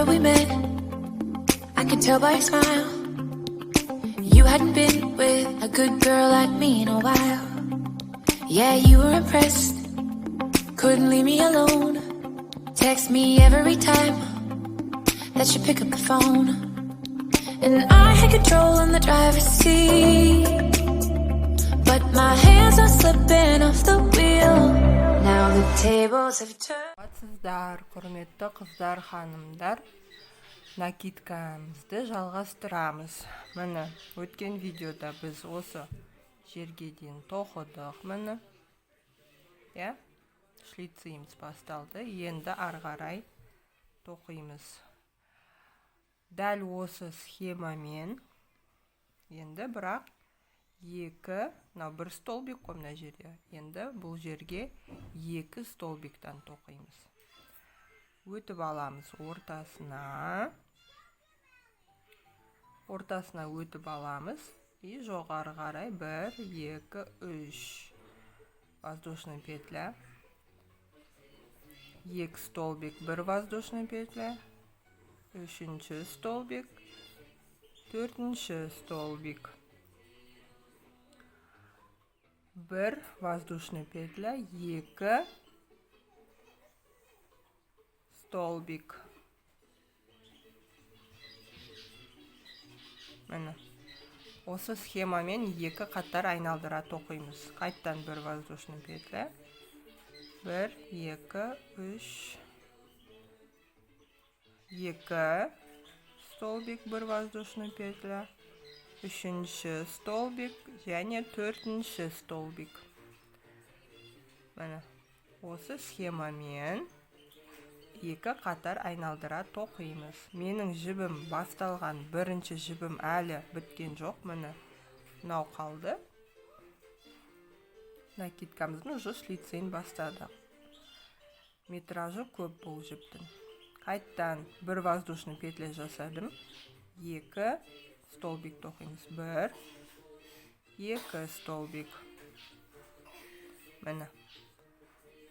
summer we met, I could tell by your smile. You hadn't been with a good girl like me in a while. Yeah, you were impressed, couldn't leave me alone. Text me every time that you pick up the phone. And I had control in the driver's seat, but my hands are slipping off the wheel. Now the tables have turned. Саламатсыздар, құрметті қыздар, ханымдар. Накидкамызды жалғастырамыз. Міне, өткен видеода біз осы жерге дейін тоқыдық. Міне, иә, шлицымыз басталды. Енді ары қарай тоқимыз. Дәл осы схемамен енді, бірақ екі, мынау бір столбик қой мына жерде. Енді бұл жерге екі столбиктан тоқимыз. Өтіп аламыз ортасына. Ортасына өтіп аламыз. И жоғары қарай 1, 2, 3. Воздушная петля. 2 столбик, 1 воздушная петля. 3-ші столбик, 4-ші столбик. 1 воздушная петля, 2 столбик. Міне, осы схемамен екі қатар айналдыра тоқимыз. Қайттан 1 воздушная петля, 1, 2, 3, 2 столбик, 1 воздушная петля, 3-ші столбик және 4-ші столбик. Міне, осы схемамен екі қатар айналдыра тоқимыз. Менің жібім басталған бірінші жібім әлі біткен жоқ. Міне, мынау қалды. Накидкамыздың уже шлицын бастадық. Метражы көп бұл жіптің. Қайттан 1 воздушный петля жасадым. 2 столбик тоқимыз. 1, 2 столбик. Міне,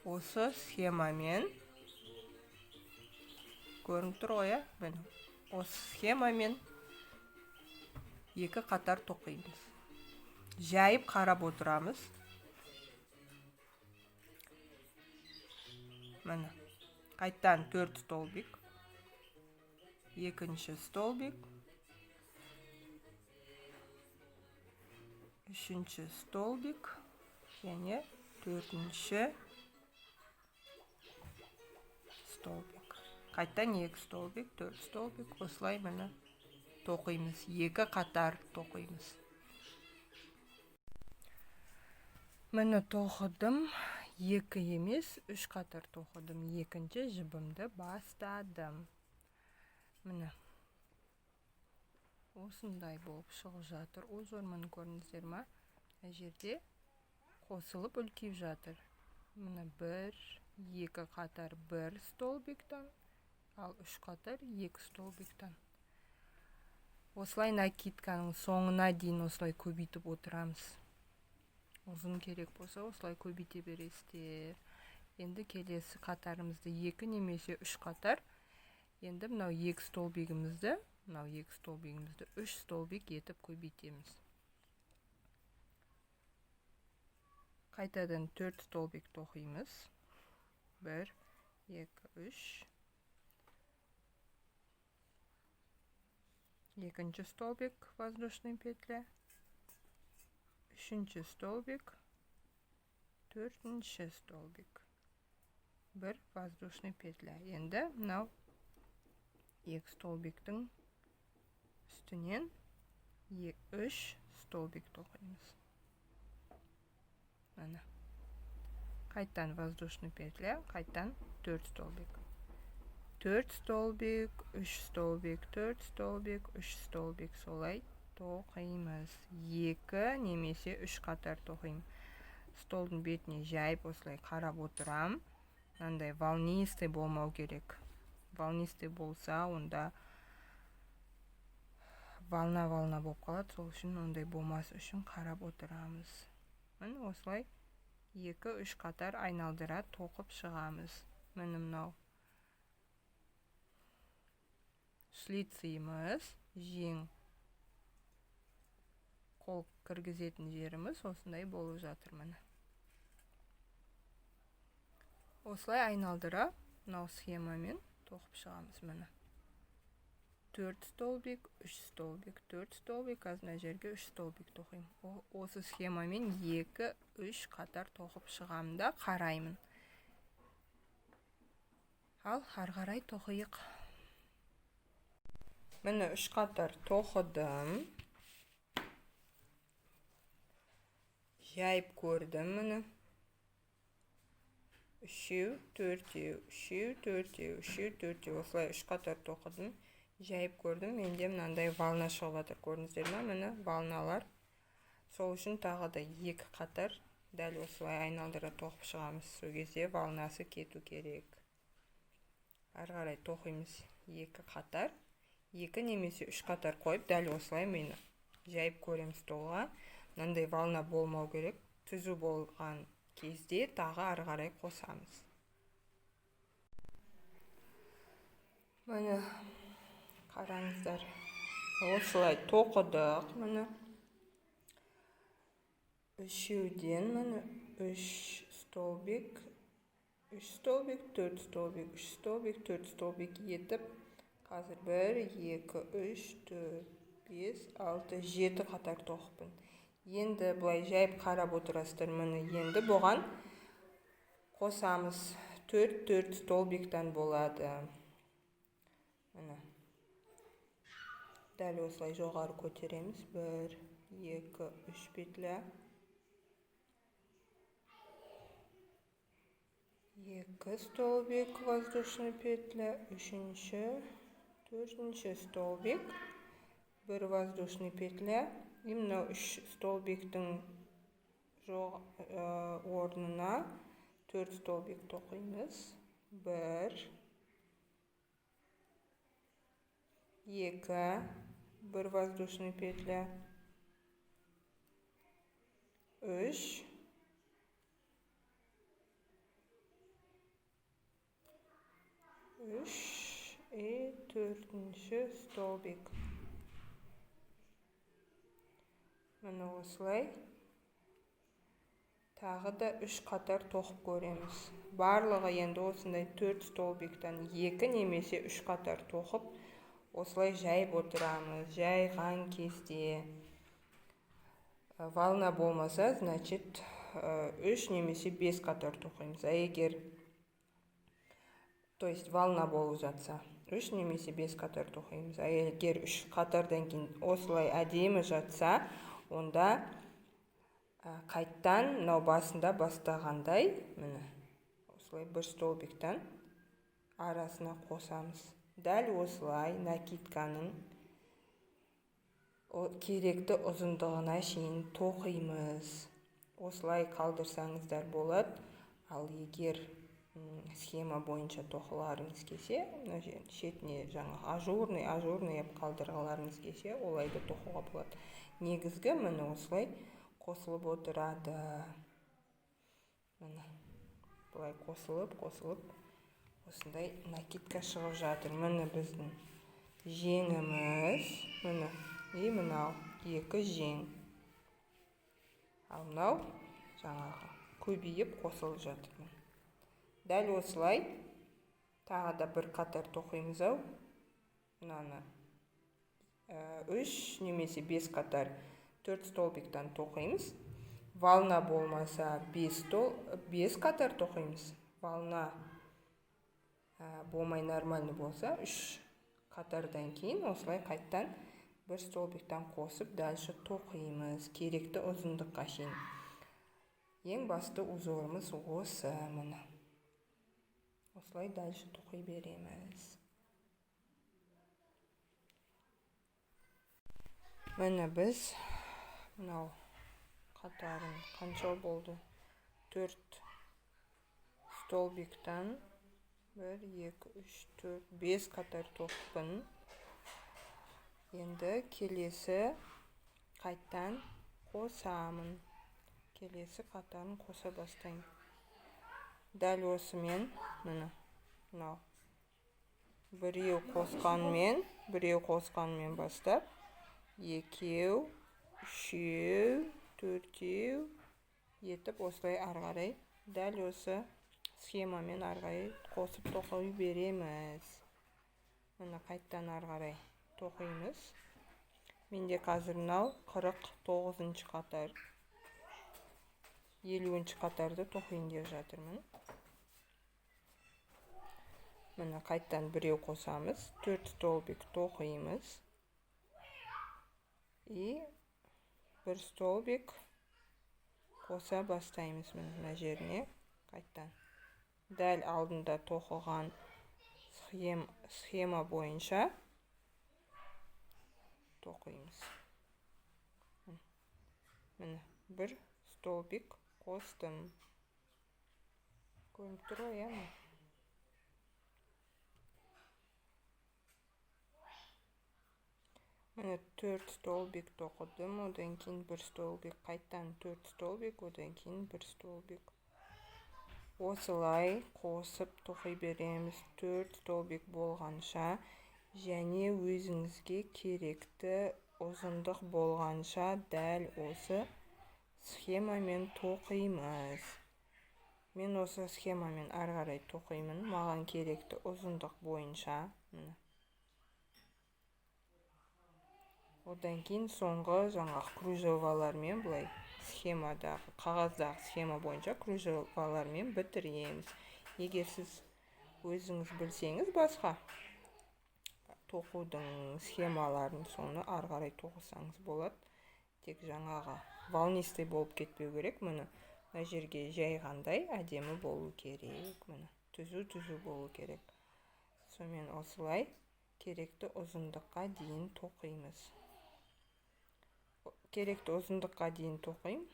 осы схемамен көрініп тұр ғой, иә? Міне, осы схемамен екі қатар тоқимыз. Жайып қарап отырамыз. Міне, қайттан 4 столбик, 2-ші столбик, 3-ші столбик және 4-ші столбик. Қайттан 2 столбик, 4 столбик, осылай міне тоқимыз. 2 қатар тоқимыз. Міне тоқыдым, 2 емес, 3 қатар тоқыдым. Екінші жібімді бастадым. Міне, осындай болып шығып жатыр. Узор, міне, көрдіңіздер ма? Мына жерде қосылып үлкейіп жатыр. Міне 1, 2 қатар 1 столбиктан, ал 3 қатар 2 столбиктан. Осылай накидканың соңына дейін осылай көбейтіп отырамыз. Ұзын керек болса, осылай көбейте бересіздер. Енді келесі қатарымызды 2 немесе 3 қатар. Енді мынау 2 столбигімізді, мынау 2 столбигімізді 3 столбик етіп көбейтеміз. Қайтадан 4 столбик тоқимыз. 1, 2, 3. Екінші столбик воздушный петля, 3-ші столбик, 4-ші столбик, 1 воздушный петля. Енді мынау 2 столбиктің үстінен 3 столбик тоқимыз. Міне, қайттан воздушный петля, қайттан 4 столбик. 4 столбик, 3 столбик, 4 столбик, 3 столбик, солай тоқимыз. 2 немесе 3 қатар тоқимын. Столдың бетіне жайып осылай қарап отырам. Мынандай волнистый болмау керек. Волнистый болса, онда волна-волна болып қалады. Сол үшін ондай болмас үшін қарап отырамыз. Міне, осылай 2-3 қатар айналдыра тоқып шығамыз. Міне мынау шлицымыз, жең қол кіргізетін жеріміз осындай болып жатыр міне. Осылай айналдыра мынау схемамен тоқып шығамыз міне. 4 столбик, 3 столбик, 4 столбик, қазір мына жерге 3 столбик тоқимын. Осы схемамен 2-3 қатар тоқып шығамын да қараймын. Ал ары қарай тоқиық. Міне 3 қатар тоқыдым. Жайып көрдім міне. 3, 4, 3, 4, 3, 4 осылай 3 қатар тоқыдым. Жайып көрдім, менде мынандай волна шығып жатыр, көрдіңіздер ме? Міне волналар. Сол үшін тағы да 2 қатар дәл осылай айналдыра тоқып шығамыз. Сол кезде волнасы кету керек. Ары қарай тоқимыз 2 қатар. 2 немесе 3 қатар қойып, дәл осылай мені жайып көреміз столға. Мынандай волна болмау керек. Түзу болған кезде тағы ары қарай қосамыз. Міне қараңыздар, осылай тоқыдық. Міне үшеуден міне 3 столбик, 3 столбик, 4 столбик, 3 столбик, 4 столбик етіп, қазір 1, 2, 3, 4, 5, 6, 7 қатар тоқыппын. Енді былай жайып қарап отырасыздар. Міне енді бұған қосамыз. 4-4 столбиктан болады. Міне дәл осылай жоғары көтереміз. 1, 2, 3 петля. 2 столбик воздушный петля, 3-ші, 4-ші столбик, 1 воздушный петля. И мынау 3 столбиктің орнына 4 столбик тоқимыз. 1, 2, 1 воздушный петля, 3, 3 и 4-ші столбик. Міне осылай тағы да 3 қатар тоқып көреміз. Барлығы енді осындай 4 столбиктан 2 немесе 3 қатар тоқып, осылай жайып отырамыз. Жайған кезде волна болмаса, значит 3 немесе 5 қатар тоқимыз. А егер, то есть волна болып жатса, 3 немесе 5 қатар тоқимыз. А егер 3 қатардан кейін осылай әдемі жатса, онда қайттан мынау басында бастағандай, міне осылай бір столбиктан арасына қосамыз. Дәл осылай накидканың керекті ұзындығына шейін тоқимыз. Осылай қалдырсаңыздар болады. Ал егер схема бойынша тоқыларыңыз келсе, мына шетіне жаңа ажурный, ажурный деп қалдырғыларыңыз келсе, олай да тоқуға болады. Негізгі міне осылай қосылып отырады. Міне былай қосылып, қосылып осындай накидка шығып жатыр. Міне біздің жеңіміз, міне и мынау екі жең. Ал мынау жаңағы көбейіп қосылып жатыр. Дәл осылай тағы да бір қатар тоқимыз ау. Мынаны 3 немесе 5 қатар 4 столбиктан тоқимыз. Волна болмаса 5 қатар тоқимыз. Волна болмай нормальный болса 3 қатардан кейін осылай қайттан бір столбиктан қосып дальше тоқимыз керекті ұзындыққа шейін. Ең басты узорымыз осы міне. Осылай дальше тоқи береміз. Міне біз мынау қатарын қанша болды? 4 столбиктан 1, 2, 3, 4, 5 қатар тоқыппын. Енді келесі қайттан қосамын. Келесі қатарын қоса бастаймын. Дәл осымен міне мынау Біреу қосқанмен бастап, екеу, үшеу, төртеу етіп осылай ары қарай дәл осы схемамен ары қарай қосып тоқи береміз. Міне қайттан ары қарай тоқимыз. Менде қазір мынау 49-шы қатар, 50-ші қатарды тоқиын деп жатырмын. Міне қайттан біреу қосамыз, 4 столбик тоқимыз. И бір столбик қоса бастаймыз мына жеріне қайттан. Дәл алдында тоқыған схема бойынша тоқимыз. Міне бір столбик қостым. Көрініп тұр ғой, иә? Міне 4 столбик тоқыдым, одан кейін бір столбик, қайттан 4 столбик, одан кейін бір столбик. Осылай қосып тоқи береміз 4 столбик болғанша және өзіңізге керекті ұзындық болғанша дәл осы схемамен тоқимыз. Мен осы схемамен ары қарай тоқимын, маған керекті ұзындық бойынша. Міне. Одан кейін соңғы жаңағы кружевалармен былай схемадағы, қағаздағы схема бойынша кружевалармен бітіреміз. Егер сіз өзіңіз білсеңіз басқа тоқудың схемаларын, соны ары қарай тоқысаңыз болады. Тек жаңағы волнистый болып кетпеу керек. Міне мына жерге жайғандай әдемі болу керек. Міне түзу-түзу болу керек. Сонымен осылай керекті ұзындыққа дейін тоқимыз. Керекті ұзындыққа дейін тоқимын.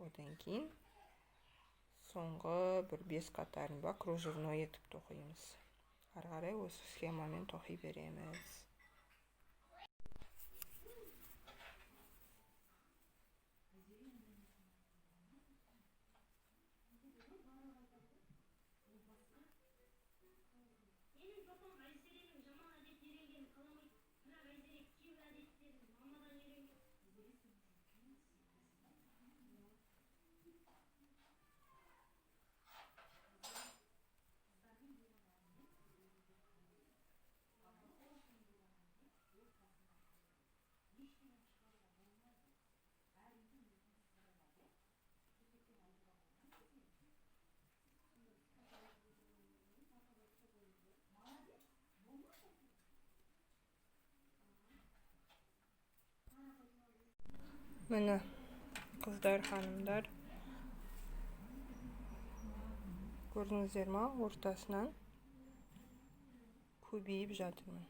Одан кейін соңғы бір 5 қатарын ба кружевной етіп тоқимыз. Ары қарай осы схемамен тоқи береміз. Міне қыздар, ханымдар, көрдіңіздер ма, ортасынан көбейіп жатырмын.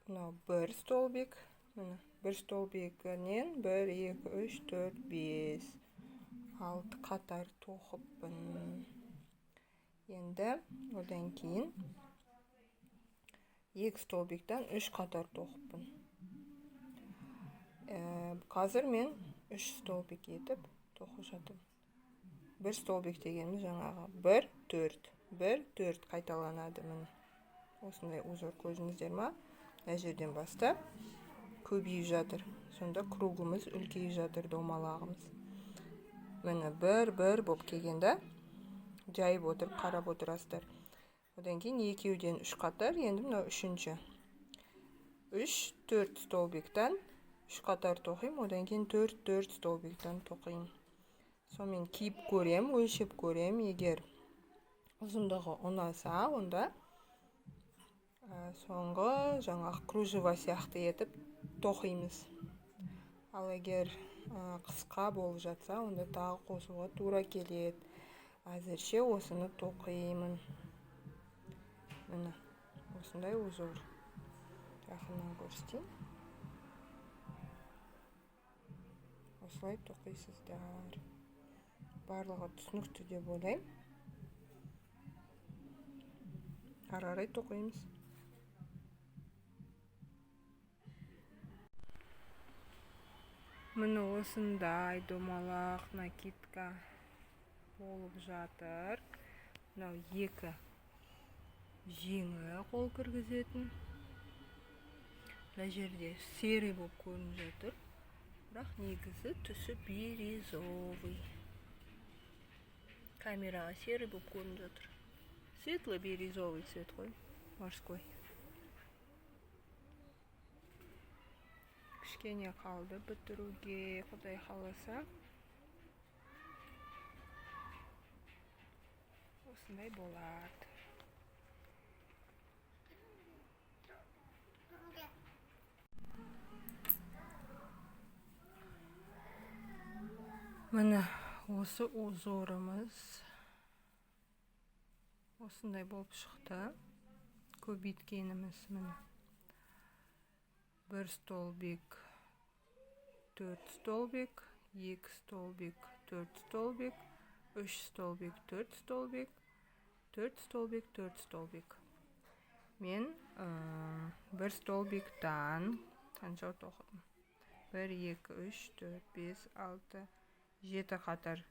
Мынау бір столбик, міне бір столбигінен 1, 2, 3, 4, 5, 6 қатар тоқыппын. Енді одан кейін 2 столбиктен 3 қатар тоқыппын. Қазір мен 3 столбик етіп тоқып жатырмын. Бір столбик дегеніміз жаңағы 1, 4, 1, 4 қайталанады. Міне осындай узор көрдіңіздер ма? Мына жерден бастап көбейіп жатыр. Сонда кругымыз үлкейіп жатыр, домалағымыз. Міне 1, 1 болып келгенде жайып отырып қарап отырасыздар. Одан кейін екеуден 3 қатар, енді мынау үшінші. 3, 4 столбиктен 3 қатар тоқимын, одан кейін 4, 4 столбиктен тоқимын. Сонымен киіп көрем, өлшеп көрем. Егер ұзындығы ұнаса, онда соңғы жаңағы кружева сияқты етіп тоқимыз. Ал егер қысқа болып жатса, онда тағы қосуға тура келеді. Әзірше осыны тоқимын. Міне осындай узор. Жақыннан көрсетейін. Осылай тоқисыздар. Барлығы түсінікті деп ойлаймын. Ары қарай тоқимыз. Міне осындай домалақ накидка болып жатыр. Мынау екі жеңі қол кіргізетін. Мына жерде серый болып көрініп жатыр, бірақ негізі түсі бирюзовый. Камераға серый болып көрініп жатыр. Светлый бирюзовый цвет қой, морской. Кішкене қалды бітіруге, Құдай қаласа. Осындай болады. Міне осы узорымыз осындай болып шықты. Көбейткеніміз міне. 1 столбик, 4 столбик, 2 столбик, 4 столбик, 3 столбик, 4 столбик, 4 столбик, 4 столбик. Мен 1 столбиктан қанша тоқыдым? 1, 2, 3, 4, 5, 6, 7 қатар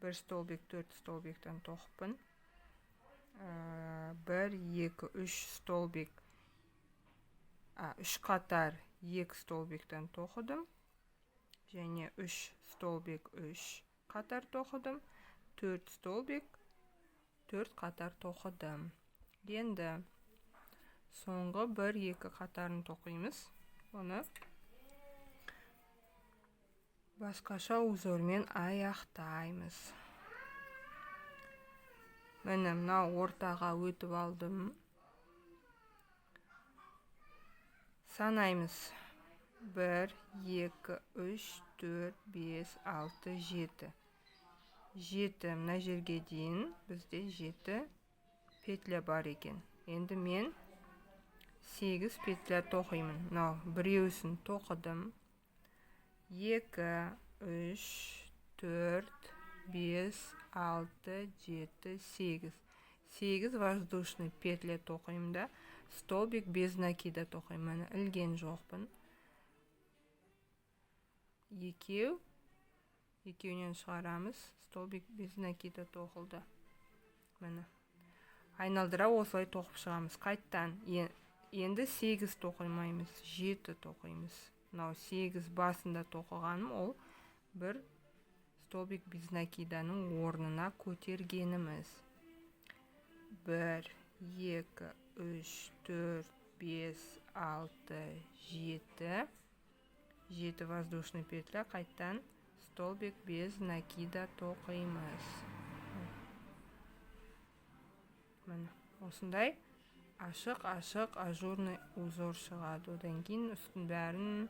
1 столбик, 4 столбиктан тоқыппын. 1, 2, 3 столбик, 3 қатар 2 столбиктан тоқыдым. Және 3 столбик, 3 қатар тоқыдым. 4 столбик, 4 қатар тоқыдым. Енді соңғы 1-2 қатарын тоқимыз. Оны басқаша узормен аяқтаймыз. Міне мынау ортаға өтіп алдым. Санаймыз. 1, 2, 3, 4, 5, 6, 7. 7 мына жерге дейін бізде 7 петля бар екен. Енді мен 8 петля тоқимын. Мынау біреусін тоқыдым. 2, 3, 4, 5, 6, 7, 8. 8 воздушный петля тоқимын да, столбик без накида тоқимын. Міне ілген жоқпын. Екеу, екеуінен шығарамыз. Столбик без накида тоқылды. Міне. Айналдыра осылай тоқып шығамыз. Қайттан енді 8 тоқимаймыз, 7 тоқимыз. Мынау 8 басында тоқығаным ол бір столбик без накиданың орнына көтергеніміз. 1, 2, 3, 4, 5, 6, 7. 7 воздушный петля қайттан столбик без накида тоқимыз. Міне осындай ашық-ашық ажурный узор шығады. Одан кейін үстін бәрін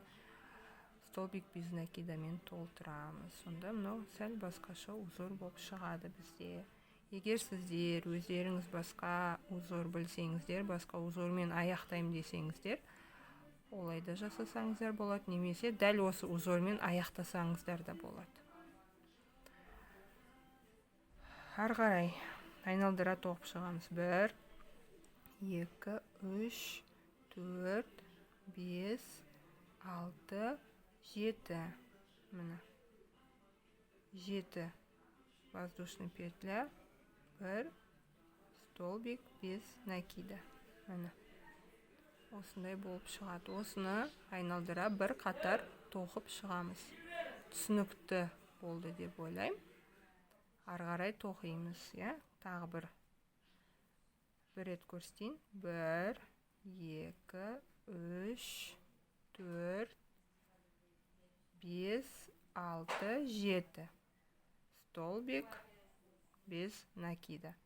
столбик без накидамен толтырамыз. Сонда мынау сәл басқаша узор болып шығады бізде. Егер сіздер өздеріңіз басқа узор білсеңіздер, басқа узормен аяқтаймын десеңіздер, олай да жасасаңыздар болады, немесе дәл осы узормен аяқтасаңыздар да болады. Ары қарай айналдыра тоқып шығамыз. 1, 2, 3, 4, 5, 6, 7. Міне 7 воздушный петля, 1 столбик без накида. Міне осындай болып шығады. Осыны айналдыра бір қатар тоқып шығамыз. Түсінікті болды деп ойлаймын. Ары қарай тоқимыз, иә? Тағы бір рет көрсетейін. 1, 2, 3, 4, 5, 6, 7. Столбик без накида.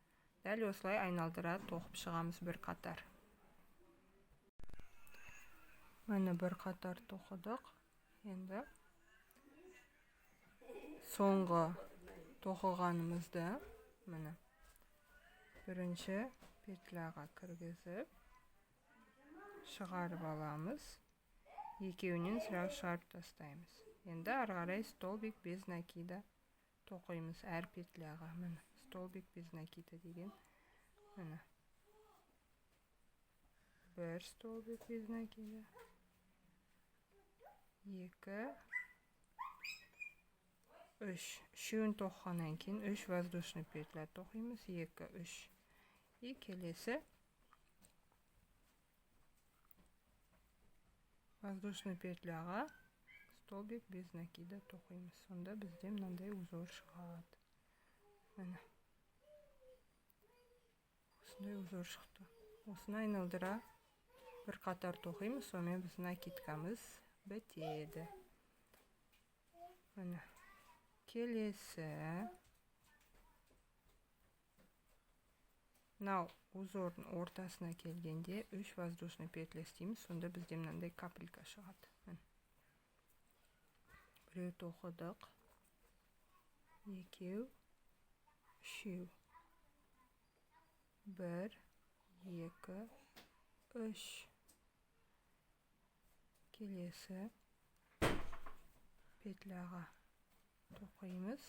Дәл осылай айналдыра тоқып шығамыз бір қатар. Міне бір қатар тоқыдық. Енді соңғы тоқығанымызды міне бірінші петляға кіргізіп шығарып аламыз. Екеуінен сразу шығарып тастаймыз. Енді ары қарай столбик без накида тоқимыз әр петляға. Міне столбик без накида деген міне бір столбик без накида, 2, 3. Үшеуін тоқығаннан кейін 3 воздушный петля тоқимыз. 2, 3. И келесі воздушный петляға столбик без накида тоқимыз. Сонда бізде мынандай узор шығады. Міне. Осындай узор шықты. Осыны айналдыра бір қатар тоқимыз, сонымен біздің накидкамыз бітеді. Міне. Келесі мынау узордың ортасына келгенде 3 воздушный петля істейміз, сонда бізде мынандай капелька шығады. Міне. Біреу тоқыдық, екеу, үшеу. 1, 2, 3. Келесі петляға тоқимыз.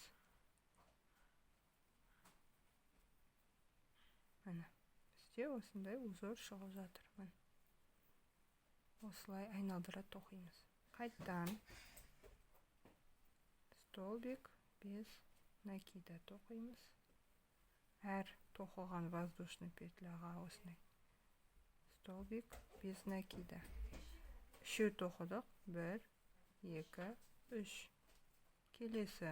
Міне, бізде осындай узор шығып жатыр. Міне. Осылай айналдыра тоқимыз. Қайттан столбик без накида тоқимыз. Әр тоқылған воздушный петляға осындай столбик без накида. Үшеу тоқыдық. 1, 2, 3. Келесі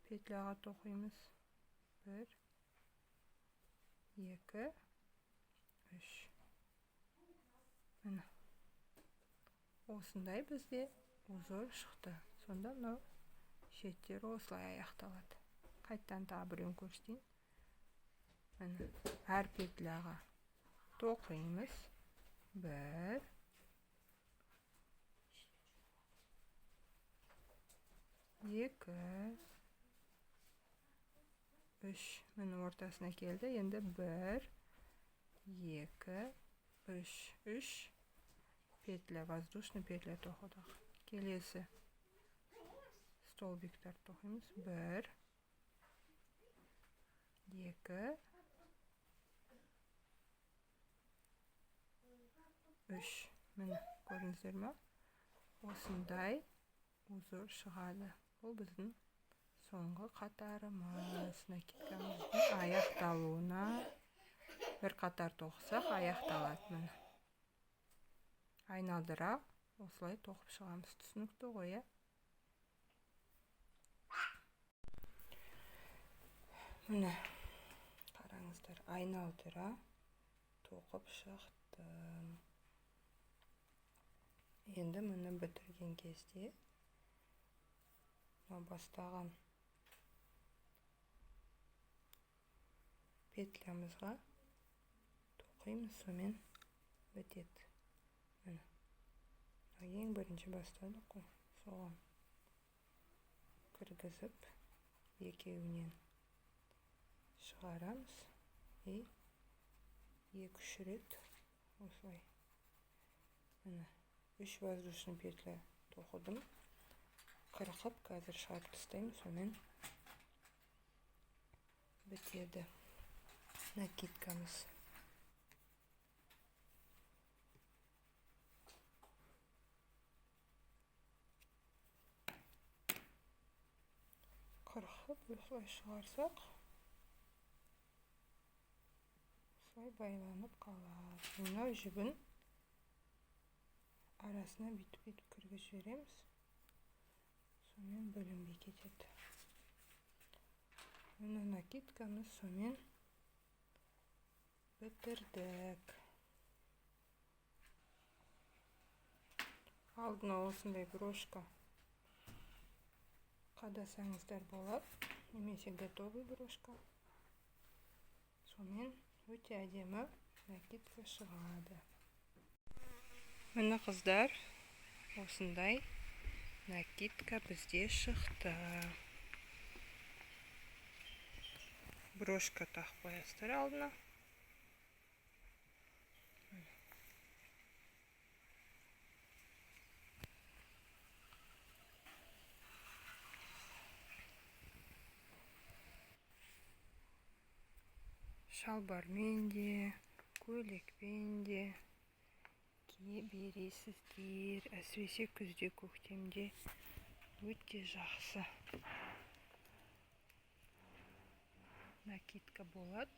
петляға тоқимыз. 1, 2, 3. Міне. Осындай бізде узор шықты. Сонда мынау шеттері осылай аяқталады. Қайттан тағы біреуін көрсетейін. Міне, әр петляға тоқимыз. 1, 2, 3. Міне, ортасына келді. Енді 1, 2, 3. 3 петля, воздушный петля тоқыдық. Келесі столбиктер тоқимыз. 1, 2, 3. Міне, көрдіңіздер ме? Осындай узор шығады. Бұл біздің соңғы қатарымыз. Накидкамыздың аяқталуына бір қатар тоқысақ аяқталады. Міне. Айналдыра осылай тоқып шығамыз. Түсінікті ғой, ә? Міне, қараңыздар, айналдыра тоқып шықтым. Енді міне бітірген кезде бастаған петлямызға тоқимыз, сонымен бітеді. Міне. Ең бірінші бастадық қой, соған кіргізіп екеуінен шығарамыз и 2-3 рет осылай. Міне, 3 воздушный петля тоқыдым. Қырқып қазір шығарып тастаймын, сонымен бітеді накидкамыз. Қырқып осылай шығарсақ, осылай байланып қалады. Мынау жібін арасына бүйтіп-бүйтіп кіргізіп жібереміз. Сонымен бөлінбей кетеді. Мына накидкамыз сонымен бітірдік. Алдына осындай брошка қадасаңыздар болады, немесе готовый брошка. Сонымен өте әдемі накидка шығады. Міне қыздар, осындай накидка бізде шықты. Брошка тағып қоясыздар алдына. Шалбармен де, көйлекпен де кие бересіздер. Әсіресе күзде, көктемде Өте жақсы накидка болады.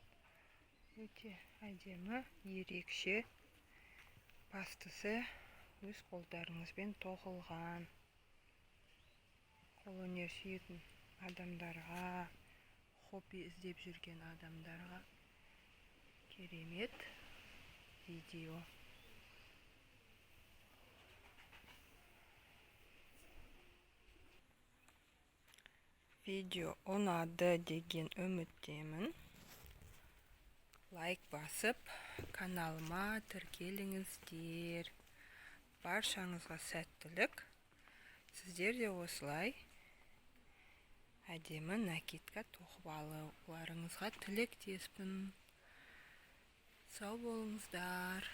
Өте әдемі, ерекше. Бастысы өз қолдарыңызбен тоқылған. Қолөнер сүйетін адамдарға, хобби іздеп жүрген адамдарға керемет видео. Видео ұнады деген үміттемін. Лайк басып, каналыма тіркеліңіздер. Баршаңызға сәттілік. Сіздер де осылай әдемі накидка тоқып алуларыңызға тілектеспін. Сау болыңыздар.